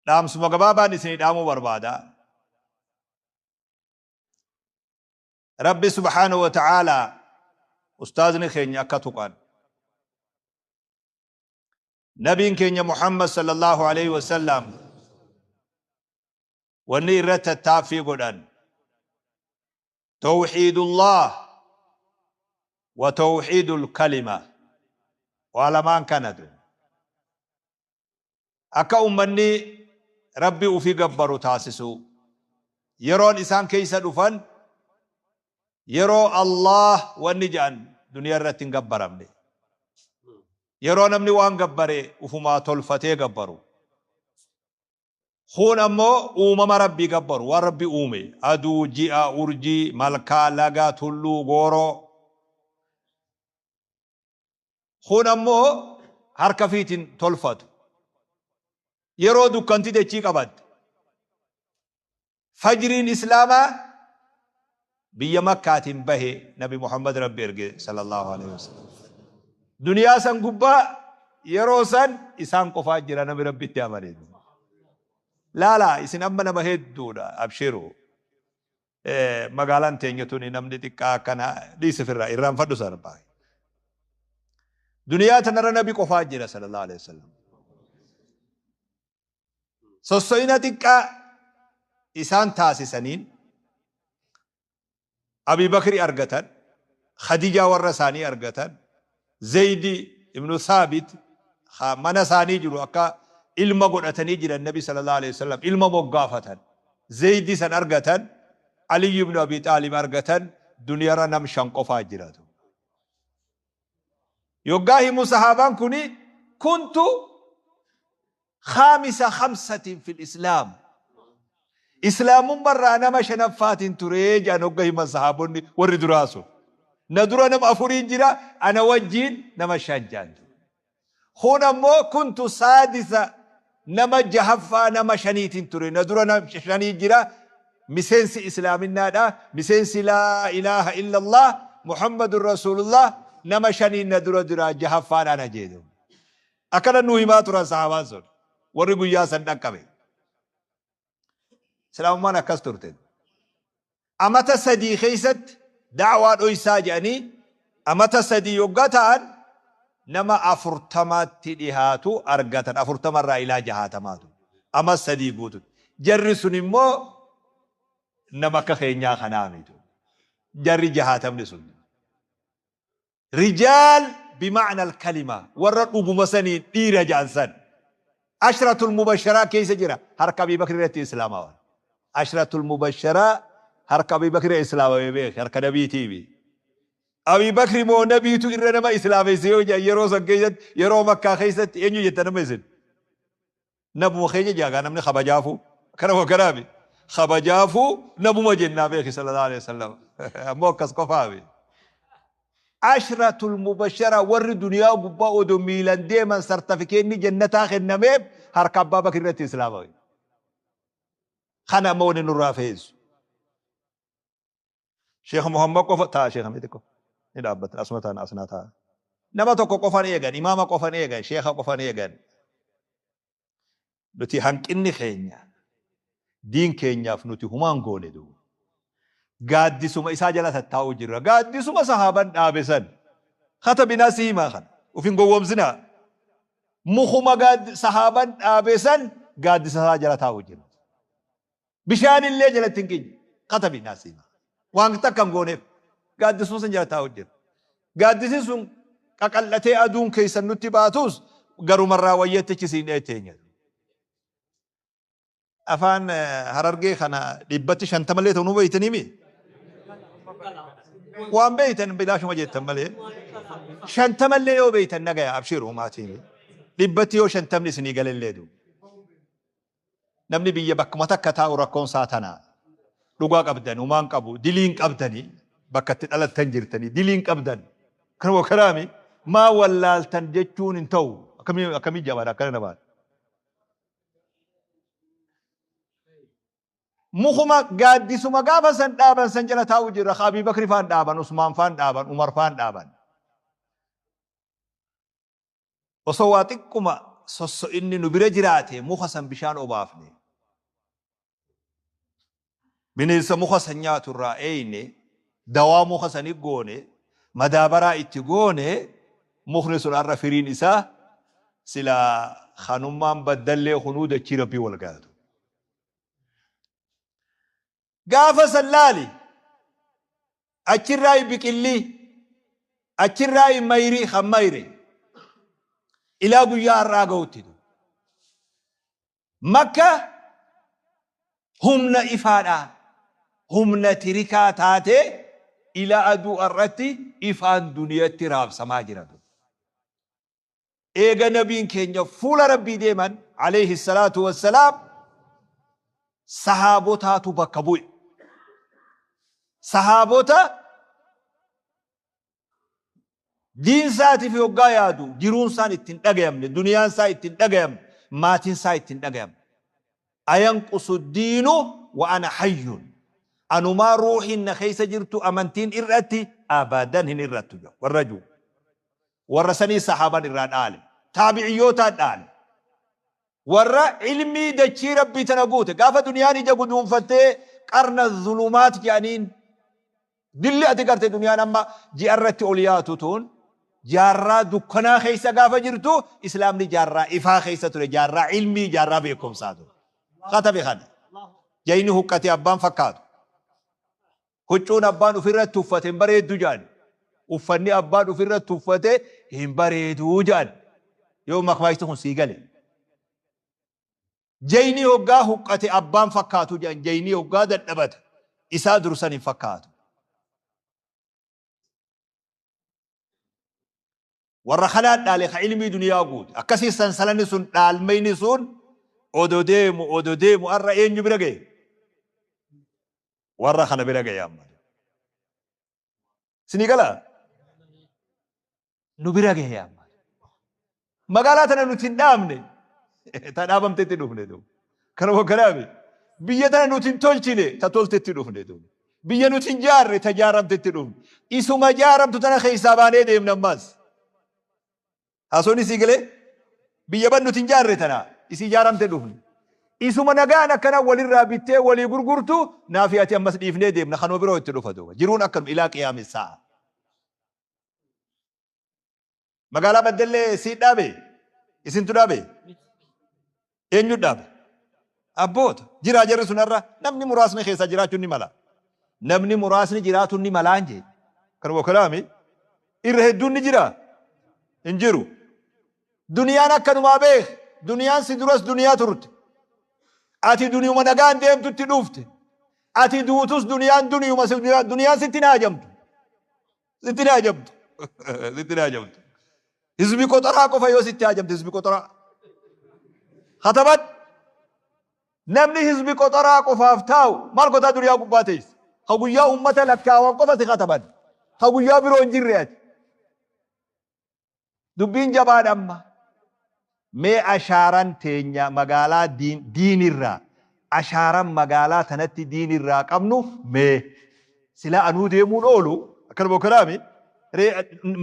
Dhaamsuma gabaabaan isinii dhaamuu barbaada. Rabbi subhaanahu wa ta'aalaa ustaazni keenya akka tuqan. Nabiin keenya Muhammad sallallahu alaihi wasallam wanni irratti tattaaffii godhan tawxiidullah wa tawxiidul kalima waa lamaan kanatu. Akka ummanni Rabbi ufii gabbaru taasisuu. Yeroon isaan keessa dhufan yeroo Allaah wanni jedhan duniyaa irratti hin gabbaramne. Yeroo namni waan gabbare ufumaa tolfatee gabbaru. Kuun ammoo uumama Rabbii gabbaru, waan Rabbi uume, aduu, ji'a, urjii, malkaa, laga, tulluu, gooroo. Kun ammoo harka fiitiin tolfatu. Yeroo dukkanti dachii qabatte. Fajriin Islaamaa biyya Makkaatiin bahe Nabi Muhammad Rabbi erge sallallahu alaihi wasallam. Duniyaa san gubbaa yeroo san isaan qofaa jira namni Rabbitti amane. Laalaa isin amma nama hedduudha abshiru. Magaalaan teenya tuni namni xiqqaa akkana dhiisi firraa irraanfadhu sana baay'ee. Duniyaa tanarra nabi qofaa jira sallallahu alaihi wasallam. Sosso'ina xiqqaa isaan taasisaniin Abii Bakri argatan, Khadijaa warra isaanii argatan, Zaydi ibnu Thaabit mana isaanii jiru akka ilma godhatanii jiran Nabi sallallahu alaihi wasallam ilma moggaafatan. Zaydi san argatan, Aliyyi ibnu Abi Xaalib argatan, duniyarra nam 5 qofaa jiratu. Yoggaa himu sahaabaan kuni kuntu khaamisa khamsatin fil islaam. Islaamummarraa nama shanaffaatiin ture jedhan hogga himan sahaabonni warri duraa sun. Na dura nama afuriin jira, ana wajjiin nama 5 jedhan. Kun ammoo kuntu saadisa nama jahaffaa nama shaniitiin ture. Na dura nama shanii jira. Miseensi islaaminnaadha. Miseensi laa ilaaha illallah Muhammadun Rasuulullah nama shaniin na dura jira jahaffaan ana jedhu. Akkana nuu himaa turan sahaabaan sun. Warri guyyaa san dhaqqabe. Islaamummaan akkas turte. Amata 3 keessatti da'waa dhoysaa jedhanii amata 3 yoggaa ta'an nama 40tti dhihaatu argatan 40 irraa ilaa jahaatamaatu ama 3 guututti. Jarri sun immoo nama akka keenyaa kanaa miti. Jarri jahaatamni sun. Rijaal bima'na al-kalima warra dhuguma saniin dhiira ja'an san. Ashratul mubasharaa keessa jira harka Abii Bakri irratti islaamawan. Ashratul mubasharaa harka Abii Bakri islaamame beeki harka nabiitiimi. Abii Bakri moo nabiitu irra nama islaamesse yoo jedhan yeroo san keessatti yeroo makkaa keessatti eenyu jettan amma isin? Nabuma keenya jaagaa namni kabajaafuu akkana wakkanaami kabajaafuu nabuma jennaa beeki sallallahu alaihi wasallam ammoo akkas qofaami. Ashratul mubashara warri duniyaa gubbaa odoo miilan deeman sartafikeenni jannataa kennameef harka abbaa bakri irratti islaamame. Kana ammoo wanni nurraa feesu. Sheekh Muhammad qofa ta'a sheekh miti qofa ni dhaabbatan asuma ta'an asnaa ta'a. Nama tokko qofan eegan imaama qofan eegan sheekha qofan eegan. Nuti hanqinni keenya diin keenyaaf nuti humaan goone duuba. Gaaddisuma isaa jala tattaa'uu jirra. Gaaddisuma sahaaban dhaabe san. Katabinaa si himaa kana. Uf hin gowwoomsinaa. Mukuma sahaaban dhaabe san gaaddisa isaa jala taa'uu jirra. Bishaan illee jalatti hin qinye. Katabi naasii. Waan takka hin gooneef. Gaaddisuma san jala taa'u jira. Gaaddisi sun qaqal'atee aduun keessan nutti baatus garumarraa wayyattichi siin dheetteenya. Afaan Harargee kana dhibbatti shantamallee ta'u nu beeytanii mi? Waan beeytan bilaashuma jettan malee. Shantamallee yoo beeytan nagaya abshiru maatiin. Dhibbatti yoo shantamni isinii galellee du. Namni biyya bakkuma takka taa'u rakkoon isaa tana. Dhugaa qabdan, humaan qabu, diliin qabdani, bakka itti dhalattan jirtanii, diliin qabdan. Kanuma kanaami maa wallaaltan jechuun hin ta'u. Akkamii akkamii jabaadha akkana namaan. Mukuma gaaddisuma gaafa san dhaaban san jala taa'u jira. Abii Bakri faan dhaaban, Usmaan faan dhaaban, Umar faan dhaaban. Osoo waa xiqquma sosso'inni nu bira jiraate muka san bishaan obaafne. Bineensa muka san nyaatu irraa eeyne, dawaa muka sani goone, madaabaraa itti goone, mukni sun har'a firiin isaa silaa kanummaan baddallee kunuu dachii Rabbii wal gaatu. Gaafa san laali achirraayi biqilli, achirraayi mayri kan mayre ilaa guyyaa har'aa gahutti. Makka humna ifaadha, humna tirikaa taatee ilaa aduu har'atti ifaan duniyatti raabsamaa jira. Eega nabiin keenya fuula Rabbii deeman alayhi salaatu wassalaam sahaabotaatu bakka bu'e. Sahaabota diin isaatiif hoggaa yaadu jiruun isaan itti hin dhagayamne, duniyaan isaa itti hin dhagayamne, maatiin isaa itti hin dhagayamne. Ayanqusu diinu wa ana hayyun. Anumaa ruuhiin na keessa jirtu amantiin irratti abadan hin irrattu warra jiru. Warra sanii sahaaban irraa dhaale. Taabiciyyootaan dhaale. Warra ilmii dachii Rabbii tana guute. Gaafa duniyaan ija guduunfattee qarna zulumaat jedhaniin dilli ati garte duniyaan amma ji'a irratti ol yaatu tun jaarraa dukkanaa keessa gaafa jirtu islaamni jaarraa ifaa keessa ture, jaarraa ilmii, jaarraa beekumsaa ture. Katabe kana. Jayni huqqate abbaan fakkaatu. Huccuun abbaan ufirratti uffate hin bareeddu jedhan. Uffanni abbaan ufirratti uffate hin bareedu jedhan. Yoo makmaaksti kun sii gale. Jayni hoggaa huqqate abbaan fakkaatu jedhan. Jayni hoggaa dadhabate isaa dursan hin fakkaatu. Warra kanaan dhaale ka ilmii duniyaa guute. Akkasii sansalanni sun dhaalmayni sun odo deemu odo deemu har'a eenyu bira gahe? Warra kana bira gahe amma. Isinii galaa? Nu bira gahe amma. Magaalaa tana nuti hin dhaabne. Ta dhaabamtetti dhufne duuba. Kanuma kanaami. Biyya tana nuti hin tolchine ta toltetti dhufne duuba. Biyya nuti hin jaarre ta jaaramtetti dhufne. Isuma jaaramtu tana keessaa baanee deemna ammaas. Haasofni sii galee? Biyya ban nuti hin jaarre tana isii jaaramte dhufne. Isuma nagaan akkana walirraa bittee walii gurgurtu naafi ati ammas dhiifnee deemna kanuma biroo itti dhufa duuba. Jiruun akkanuma ilaa qiyaami sa'a. Magaalaa Baddellee sii dhaabe? Isintu dhaabe? Eenyu dhaabe? Abboota. Jiraa jarri sun har'a namni muraasni keessaa jiraachuun ni mala. Namni muraasni jiraatuun ni malaan jee. Kanuma kalaami. Irra hedduun ni jira? Hin jiru. Duniyaan akkanumaa beek. Duniyaan si duras duniyaa turte. Ati duniyuma nagaan deemtutti dhufte. Ati duutus duniyaan duniyuma duniyaan sitti hin haajamtu. Sitti hin haajamtu. Sitti hin haajamtu. Hizbi qoxoraa qofa yoo sitti haajamte hizbi qoxoraa. Kataban namni hizbi qoxoraa qofaaf taa'u maal gotaa duniyaa gubbaa teessa. Ka guyyaa ummata lakkaawan qofa si kataban. Ka guyyaa biroo hin jirre ati. Dubbiin jabaadha amma. Mee ashaaran teenya magaalaa diinirraa ashaaran magaalaa tanatti diinirraa qabnu mee silaa anuu deemuun oolu akkanuma kanaami ree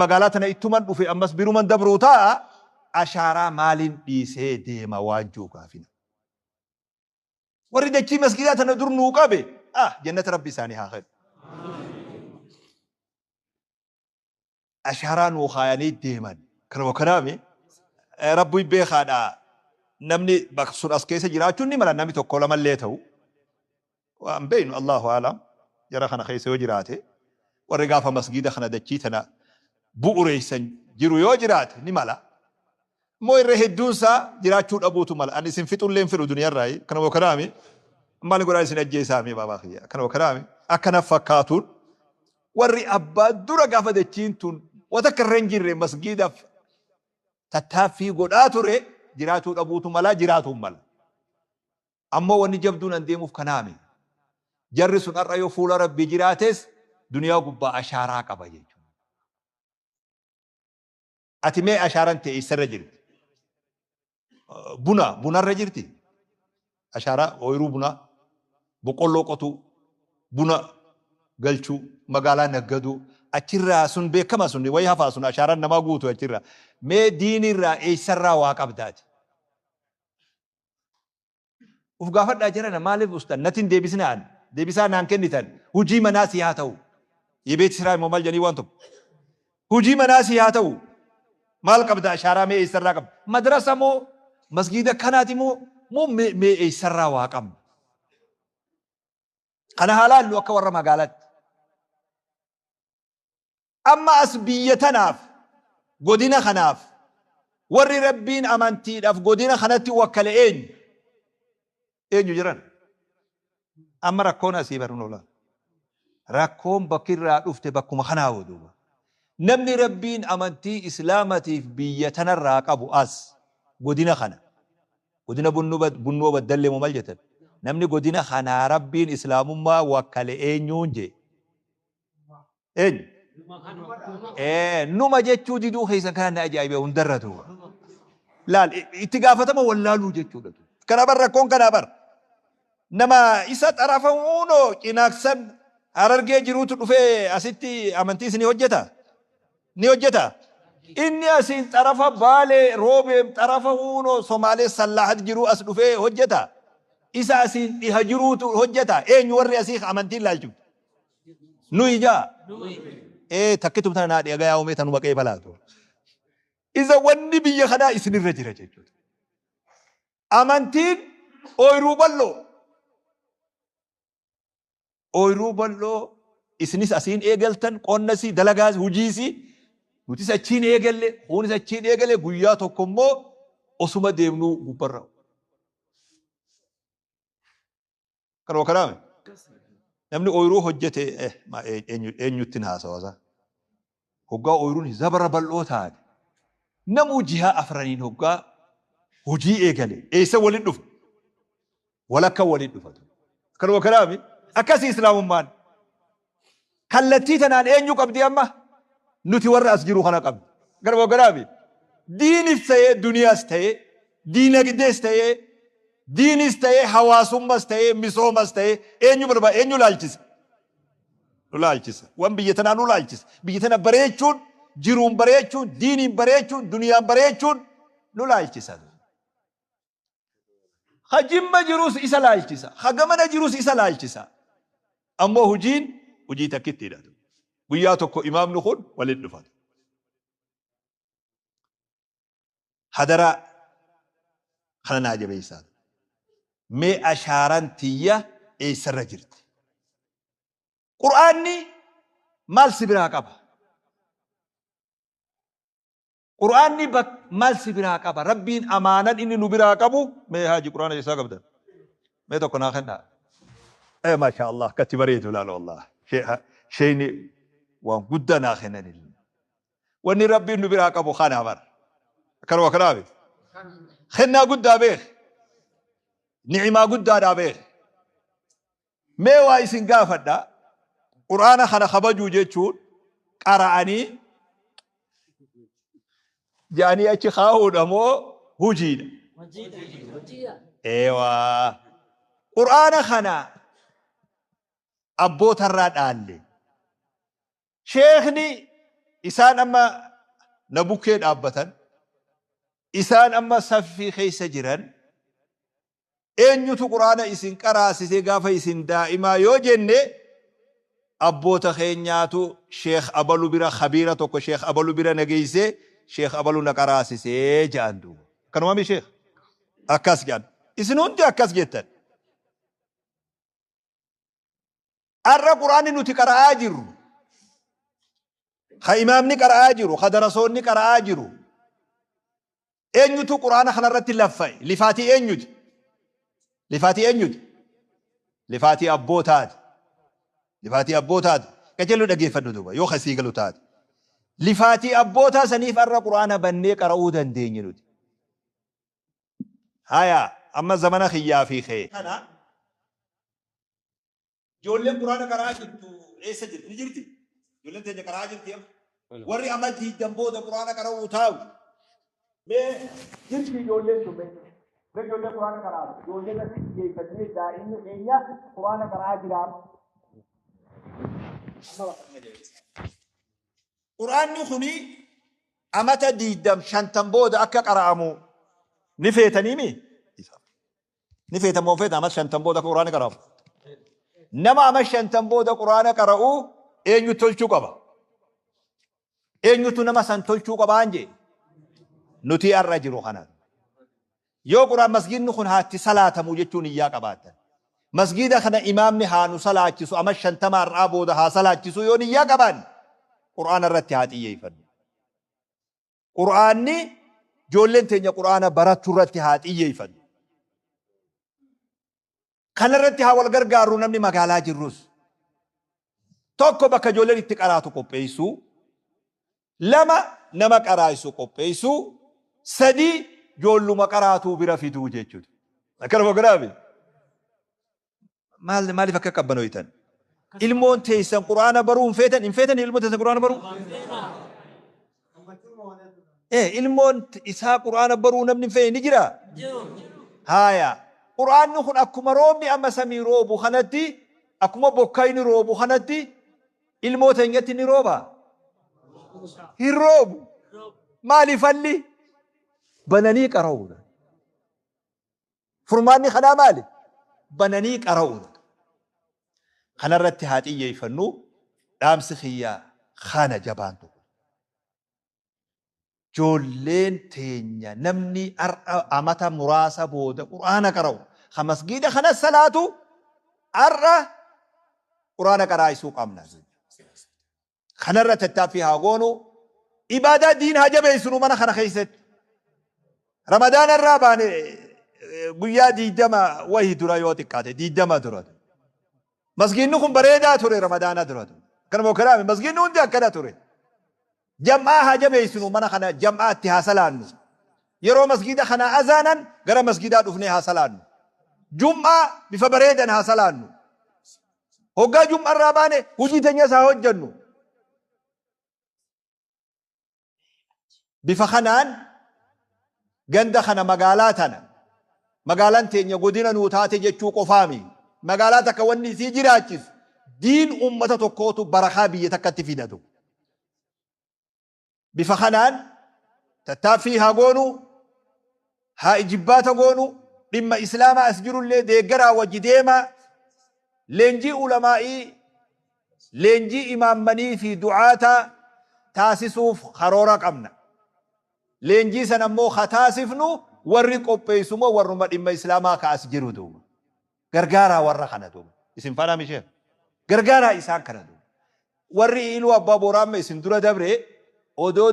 magaalaa tana ittuman dhufe ammas biruman dabruu taa'a ashaaraa maaliin dhiisee deema waan jiru gaafina. Warri dachii masgiidaa tana dur nuu qabe ah jannata rabbi isaanii haa kennu. Ashaaraa nuu kaayanii deeman. Kanuma kanaami Rabbi beekaadha namni bakka sun as keessa jiraachuun ni mala namni tokko lamallee ta'u. Waan beeknu Allahu aalam jara kana keessa yoo jiraate warri gaafa masgiida kana dachii tana bu'ureessan jiru yoo jiraate ni mala. Immoo irra hedduun isaa jiraachuu dhabuutu mala. Ani isin fixullee hin fedhu duniyarraayi. Kanuma kanaami maali godhaa isin ajjeesaami baabaa kiyya. Kanuma kanaami akkana fakkaatuun Warri abbaa dura gaafa dachiin tun wa takka irra hin jirre masgiidaf tattaaffii godhaa ture jiraatuu dhabuutu mala jiraatuu mala. Ammoo wanni jabduun an deemuuf kanaami. Jarri sun har'a yoo fuula Rabbii jiraates duniyaa gubbaa ashaaraa qaba jechuudha. Ati mee ashaaran tee eessarra jirti? Buna bunarra jirti? Ashaaraa ooyiruu bunaa, boqqolloo qotuu, buna galchuu, magaalaa naggaduu, achirraa sun beekama sun wayi hafaa sun ashaaraan namaa guutu achirraa. Mee diinirraa eessarraa waa qabdaati? Uf gaafadhaa jarana maaliif ustan natti hin deebisinaa an deebisaa naan kennitan hujii manaa sii haa ta'u. Yebeet siraa immoo maal jedhanii waan tokko. Hujii manaa sii haa ta'u. Maal qabda ashaaraa mee eessarraa qabda? Madrasa moo masgiida kanaati moo moo mee mee eessarraa waa qabna? Kana haa laallu akka warra magaalaatti. Amma as biyya tanaaf, godina kanaaf, warri Rabbiin amantiidhaaf godina kanatti wakkale eenyu? Eenyu jiran? Amma rakkoon asii bar nu laal. Rakkoon bakki irraa dhufte bakkuma kanaa hoo duuba. Namni Rabbiin amantii Islaamatiif biyya tanarraa qabu as godina kana. Godina Bunnoo Baddallee moo mal jettan? Namni godina kanaa Rabbiin Islaamummaa wakkale eenyuun jee? Eenyu? Ee, numa jechuu diduu keessan kana na ajaa'ibe hundarra duuba. Laal, itti gaafatama wallaaluu jechuudha. Kana bar rakkoon kanaa bar. Nama isa xarafa huunoo cinaaksan Harargee jiruutu dhufee asitti amantii isinii hojjeta? Ni hojjeta? Inni asiin xarafa Baalee Roobeem xarafa huunoo Somaalee Sallaahat jiruu as dhufee hojjeta? Isa asiin dhiha jiruutu hojjeta? Eenyu warri asii amantiin laalchiftu? Nuyi jaa. Ee takkitum tana naa dhagayaa umee tanuma qeebalaatu. Isa wanni biyya kanaa isinirra jira jechuudha. Amantiin ooyiruu bal'oo. Ooyiruu bal'oo isinis asiin eegaltan qonnasi dalagaas hujiisi nutis achiin eegalle kuunis achiin eegale guyyaa tokko immoo osuma deemnuu gubbarra. Kanuma kanaame. Namni ooyiruu hojjete eenyutti haasawasa. Hoggaa ooyiruun zabara bal'oo taate. Namuu jihaa afraniin hoggaa hojii eegale. Eessa waliin dhufa? Walakka waliin dhufatu. Kanuma kanaame. Akkasii islaamummaan. Kallattii tanaan eenyu qabdi amma? Nuti warra as jiru kana qabdi. Kanuma kanaame. Diinis ta'ee duniyaas ta'ee diinagdees ta'ee Diinis ta'ee hawaasummas ta'ee misoomas ta'ee eenyu barbaada eenyu laalchisa? Nu laalchisa. Waan biyya tanaa nu laalchisa. Biyya tana bareechuun, jiruun bareechuun, diiniin bareechuun, duniyaan bareechuun nu laalchisa. Ha Jimma jirus isa laalchisa. Ha gamana jirus isa laalchisa. Ammoo hujiin hujii takkittiidha. Guyyaa tokko imaamni kun waliin dhufatu. Hadaraa kana naa jabeessaa. Mee ashaaran tiyya eessarra jirti? Qur'aanni maal si biraa qaba? Qur'aanni maal si biraa qaba? Rabbiin amaanan inni nu biraa qabu mee haaji qur'aana eessaa qabdan? Mee tokko naa kennaa. Eh maasha Allah akkatti bareedu laala wallah. Sheeyni waan guddaa naa kennanillee. Wanni Rabbiin nu biraa qabu kana bar. Akkanuma kanaa miti. Kennaa guddaa beek. Ni'imaa guddaadhaa beek. Mee waa isin gaafadha. Qur'aana kana kabajuu jechuun qara'anii ja'anii achi kaa'uudha moo hujiidha? Eewaa. Qur'aana kana abbootarraa dhaalle. Sheekhni isaan amma na bukkee dhaabbatan, isaan amma saffii keessa jiran, eenyutu Qur'aana isin qaraasise gaafa isin daa'imaa yoo jenne, abboota keenyaatu Sheekh abalu bira khabiira tokko Sheekh abalu bira na geessee Sheekh abalu na qaraasise ja'an duuba. Akkanuma mi Sheekh? Akkas ja'an. Isin hundi akkas jettan. Arra Qur'aanni nuti qara'aa jirru, ka imaamni qara'aa jiru, ka darasoonni qara'aa jiru, eenyutu Qur'aana kanarratti laffa'e? Lifaatii eenyuti? Lifaatii eenyuti? Lifaatii abbootaati. Lifaatii abbootaati. Qajeeluu dhageeffadhu duuba yoo kasii galu taate. Lifaatii abbootaa saniif arra Qur'aana bannee qara'uu dandeenye nuti. Haya amma zamana kiyyaa fi kee. Kana ijoolleen Qur'aana qara'aa jirtu eessa jirti? Ni jirti? Ijoolleen teenya qara'aa jirti amma? Warri amma diiddan booda Qur'aana qara'uu taa'u. Mee jirti ijoolleen sun mee? Mee ijoollee Qur'aana qara'aa ijoollee irratti xiyyeeffannee daa'imni keenya Qur'aana qara'aa jira amma. Amma bakka kana jabeessa. Qur'aanni kuni amata diiddam shantam booda akka qara'amu ni feetaniimi? Ni feetan moo hin feetan ama shantan booda akka quraana qara'amu? Nama ama shantan booda quraana qara'u eenyu tolchuu qaba? Eenyutu nama san tolchuu qabaan jee? Nuti har'a jiru kana. Yoo quraan masgiidni kun haa itti salaatamu jechuun iyyaa qabaattan. Masgiida kana imaamni haa nu salaachisu ama shantama har'aa booda haa salaachisu yoo niyyaa qabaanne qur'aana irratti haa xiyyeeffannu. Qur'aanni ijoolleen teenya qur'aana barachuu irratti haa xiyyeeffannu. Kana irratti haa wal gargaarru namni magaalaa jirrus. Tokko bakka ijoolleen itti qaraatu qopheessuu. Lama nama qaraa'isu qopheessuu. Sadii ijoolluma qaraatuu bira fiduu jechuudha. Akkanuma godhaami. Maal maaliif akka qabbanooytan? Ilmoon teessan quraana baruu hin feetan hin feetan ilmoo teessan quraana baruu? Ee ilmoon isaa quraana baruu namni hin feene ni jira? Haaya quraanni kun akkuma roobni amma samii roobu kanatti akkuma bokkayni roobu kanatti ilmoo teenyatti ni rooba? Hin roobu. Maali falli? Bananii qara'uudha. Furmaanni kanaa maali? Bananii qara'uudha. Kanarratti haa xiyyeeffannu dhaamsi kiyya kana jabaan tokko. Ijoolleen teenya namni har'a amata muraasa booda quraana qara'u ka masgiida kana salaatu har'a quraana qaraa'isuu qabna. Kanarra tattaaffii haa goonu. Ibaadaa diin haa jabeessinu mana kana keessatti. Ramadaana irraa baane guyyaa 20 wahi dura yoo xiqqaate 20 dura. Masgiinni kun bareedaa ture Ramadaana dura. Akkanuma kanaami masgiinni hundi akkana ture. Jam'aa haa jabeessinu mana kana jam'aatti haa salaannu. Yeroo masgiida kana azaanan gara masgiidaa dhufnee haa salaannu. Jum'aa bifa bareedan haa salaannu. Hoggaa jum'arraa baane hojii teenyas haa hojjennu. Bifa kanaan ganda kana magaalaa tana magaalaan teenya godina nuu taate jechuu qofaami. Magaalaa takka wanni isii jiraachisu diin ummata tokkootu barakaa biyya takkatti fidatu. Bifa kanaan tattaaffii haa goonu, haa ijibbaata goonu, dhimma Islaamaa as jirullee deeggaraa wajji deemaa, leenjii ulamaa'ii, leenjii imaammanii fi du'aataa taasisuuf karoora qabna. Leenjii sana immoo ka taasifnu warri qopheessu immoo warruma dhimma Islaamaa ka as jiru duuba. Gargaaraa warra kana duuba. Isin faanaa mishee? Gargaaraa isaan kana duuba. Warri Iluu Abbaa Booraa amma isin dura dabre odoo.